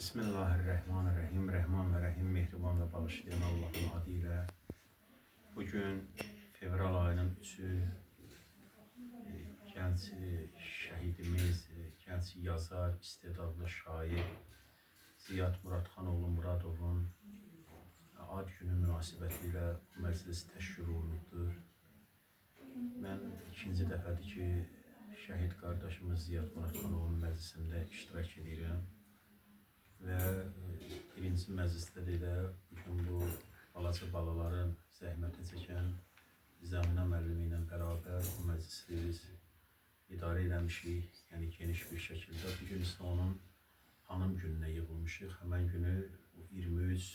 Bismillahirrahmanirrahim. Rəhman və Rəhim, mehriban və bağışlayan Allahın adı ilə. Bugün fevral ayının 3-ü gənc şəhidimiz, gənc yazar, istedadlı şair Ziyad Muradxanoğlu Muradovun ad günü münasibəti ilə bu məclis təşkil olunubdur. Mən ikinci dəfədir ki, şəhid qardaşımız Ziyad Muradxanovun məclisində iştirak edirəm. Və birinci məclisdə də elə bugün bu balaca balaların zəhmətini çəkən Zəminə müəllimi ilə bərabər bu məclisi biz idarə eləmişik, yəni geniş bir şəkildə. Bugün isə onun hanım gününə yığılmışıq. Həmən günü 23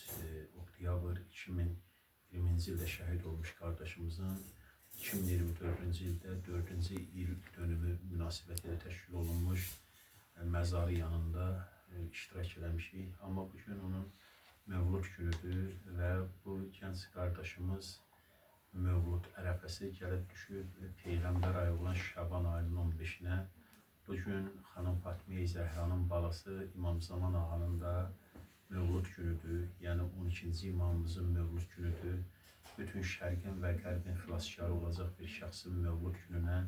oktyabr 2020-ci ildə şəhid olmuş qardaşımızın 2024-cü ildə 4-cü il dönümü münasibəti ilə təşkil olunmuş məzarı yanında iştirak eləmişik. Amma bugün onun mövlud günüdür və bu gənc qardaşımız mövlud ərəfəsi gəlib düşüb Peyğəmbər ayı olan Şaban ayının 15-inə. Bugün xanım Fatmiyə Zəhranın balası İmam Zaman ağanın da mövlud günüdür. Yəni 12-ci imamımızın mövlud günüdür. Bütün şərqin və qərbin xilaskarı olacaq bir şəxsin mövlud gününə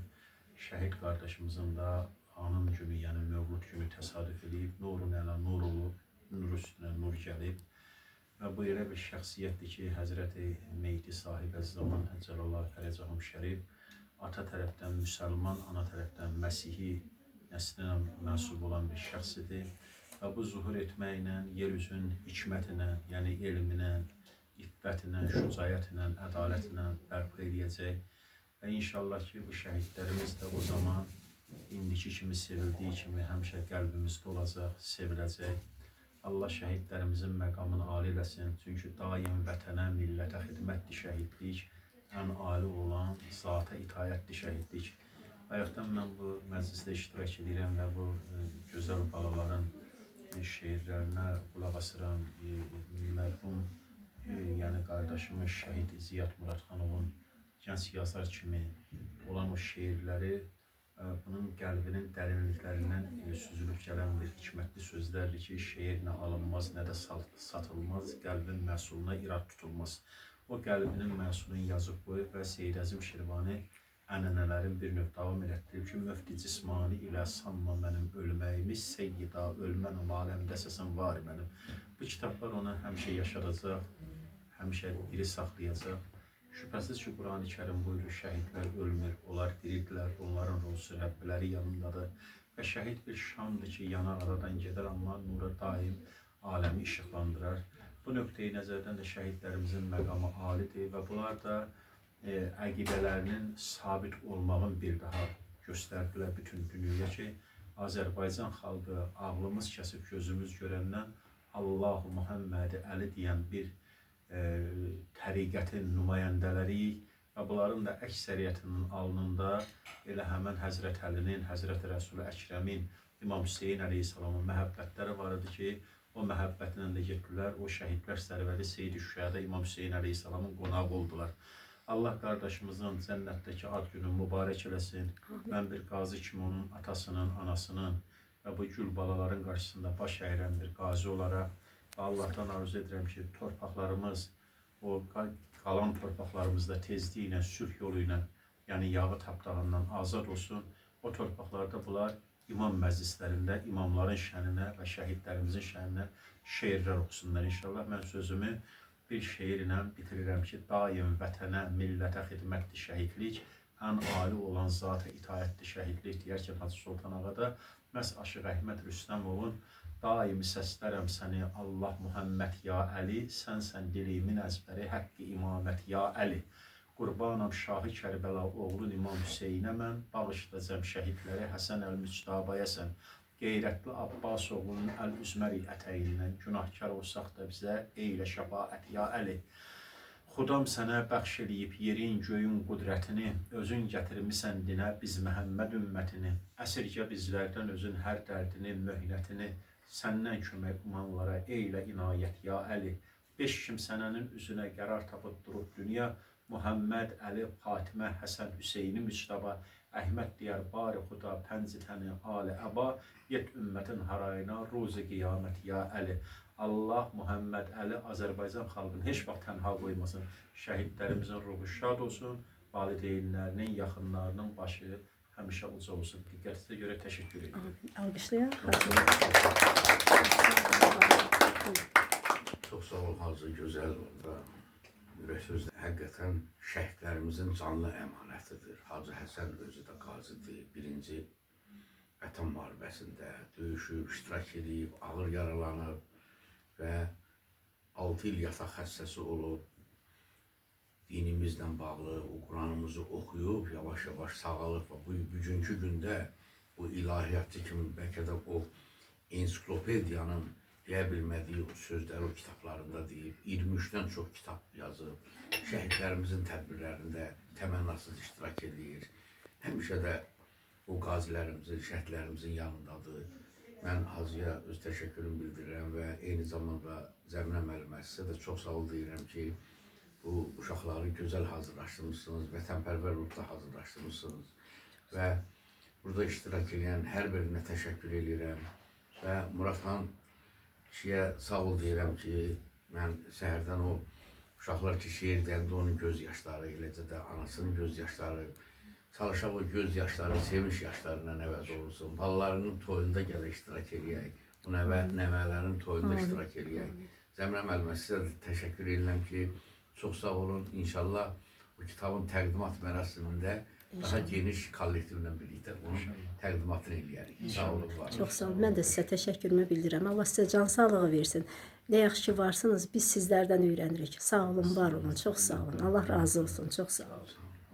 şəhid qardaşımızın da anım günü, yəni mövlud günü təsadüf eləyib, nurun əla nur olub, nur üstünə nur gəlib. Və bu elə bir şəxsiyyətdir ki, Həzrəti Mehdi sahib zaman Əcəlallah fərəcəhum şərif ata tərəfdən müsəlman, ana tərəfdən məsihi nəslinə mənsub olan bir şəxs idi. Və bu zuhur etməklə, yer üzün hikmətinə, yəni elminə, iffətinə, şücaətinə, ədalətlə bərpa eləyəcək. Və inşallah ki, bu şəhidlərimiz də o zaman indiki kimi sevildiyi kimi həmişə qəlbimizdə olacaq, seviləcək. Allah şəhidlərimizin məqamını ali eləsin. Çünki daim vətənə, millətə xidmətdir şəhidlik. Ən ali olan zata itayətdir şəhidlik. Bayaqdan mən bu məclisdə iştirak edirəm və bu gözəl balaların şeirlərinə qulaq asıram. Mərhum, yəni qardaşımız şəhid Ziyad Muradxanovun gənc yazar kimi olan o şeirləri bunun qəlbinin dərinliklərindən süzülüb gələn bir hikmətli sözlərdir ki, şeir nə alınmaz, nə də satılmaz, qəlbin məhsuluna irad tutulmaz. O qəlbinin məhsulunu yazıb qoyub və Seyid Əzim Şirvani ənənələrin bir növ davam elətdirib ki, möfti cismani ilə sanma mənim ölməyimi, seyyida ölmənəm aləmdə səsən var mənim. Bu kitablar onu həmişə yaşadacaq, həmişə diri saxlayacaq. Şübhəsiz ki, Qurani Kərim buyurur, şəhidlər ölmür, onlar diridirlər, onların ruhusu Rəbbiləri yanındadır. Və şəhid bir şamdır ki, yanar aradan gedər, amma nura daim aləmi işıqlandırar. Bu nöqteyi nəzərdən də şəhidlərimizin məqamı alidir və bunlar da əqidələrinin sabit olmağın bir daha göstərdilər bütün dünyaya ki, Azərbaycan xalqı ağlımız kəsib gözümüz görəndən Allahu Muhammədi Əli deyən bir təriqətin nümayəndələriyik və bunların da əksəriyyətinin alnında elə həmən Həzrət Əlinin, Həzrət Rəsul-i Əkrəmin, İmam Hüseyin əleyhissalamın məhəbbətləri var idi ki, o məhəbbətlə də getdilər, o şəhidlər sərvəri Seyid-i Şühəda İmam Hüseyin əleyhissalamın qonağı oldular. Allah qardaşımızın cənnətdəki ad günü mübarək eləsin. Mən bir qazi kimi onun atasının, anasının və bu gül balaların qarşısında baş əyirən bir qazi olaraq Allahdan arzu edirəm ki, torpaqlarımız, o qalan torpaqlarımızda tezliklə, sülh yolu ilə, yəni yağı tapdağından azad olsun. O torpaqlarda bunlar imam məclislərində imamların şəninə və şəhidlərimizin şəninə şeirlər oxusunlar inşallah. Mən sözümü bir şeir ilə bitirirəm ki, daim vətənə, millətə xidmətdir şəhidlik, ən ali olan zata itayətdir şəhidlik deyərkən Hacı Sultan Ağa da məhz Aşıq Əhməd Rüstəmovun daim səslərəm səni Allah Muhammed ya Əli, sənsən dilimin əzbəri, həqqi imamət ya Əli. Qurbanam Şahı Kərbəla oğlun İmam Hüseynə mən, bağışlayacam şəhidləri Həsən əl-Müctabaya sən. Qeyrətli Abbas oğlunun əl üzmərik ətəyindən, günahkar olsaq da bizə eylə şəfaət ya Əli. Xudam sənə bəxş eləyib yerin, göyün qüdrətini, özün gətirmisən dinə biz Məhəmməd ümmətini. Əsirgə bizlərdən özün hər dərdini, möhnətini, səndən kömək umanlara eylə inayət ya Əli. 5 kimsənin üzünə qərar tapıb durub dünya, Muhammed, Əli, Fatimə, Həsən, Hüseyni Müctəba, Əhməd deyər bari xuda pənci təni ali əba, yet ümmətin harayına ruzi qiyamət ya Əli. Allah Muhammed Əli Azərbaycan xalqını heç vaxt tənha qoymasın. Şəhidlərimizin ruhu şad olsun, valideynlərinin, yaxınlarının başı həmişə uca olsun. Diqqətinizə görə təşəkkür edirəm. Alqışlayaq. Çox sağ ol Hacı, gözəl orada. Ürək sözdə həqiqətən şəhidlərimizin canlı əmanətidir. Hacı Həsən özü də qazidir. Birinci Vətən müharibəsində döyüşüb, iştirak edib, ağır yaralanıb və 6 il yataq xəstəsi olub. Dinimizlə bağlı o Quranımızı oxuyub, yavaş-yavaş sağalıb və bu bugünkü gündə bu ilahiyyatçı kimi bəlkə də o ensiklopediyanın deyə bilmədiyi o sözləri o kitablarında deyib, 23-dən çox kitab yazıb, şəhidlərimizin tədbirlərində təmənnasız iştirak edir. Həmişə də o qazilərimizin, şəhidlərimizin yanındadır. Mən Hacıya öz təşəkkürümü bildirirəm və eyni zamanda Zəminə müəllimə sizə də çox sağ ol deyirəm ki, bu uşaqları gözəl hazırlaşdırmışsınız, vətənpərvər ruhda hazırlaşdırmışsınız və burada iştirak edən hər birinə təşəkkür edirəm və Muradxan kişiyə sağ ol deyirəm ki, mən səhərdən o uşaqlar ki, şeir deyəndə onun göz yaşları, eləcə də anasının göz yaşları, çalışaq o göz yaşları sevinç yaşlarından əvəz olunsun. Balalarının toyunda gələ iştirak eləyək. Bu nəvələrin toyunda iştirak eləyək. Zəmrə müəllimə sizə də təşəkkür edirəm ki, çox sağ olun. İnşallah bu kitabın təqdimat mərasimində daha geniş kollektivlə birlikdə bunun təqdimatını eləyərik. Sağ olun, var olun. Çox sağ olun. Mən də sizə təşəkkürümü bildirirəm. Allah sizə can sağlığı versin. Nə yaxşı ki varsınız, biz sizlərdən öyrənirik. Sağ olun, var olun. Çox sağ olun. Allah razı olsun. Çox sağ olun.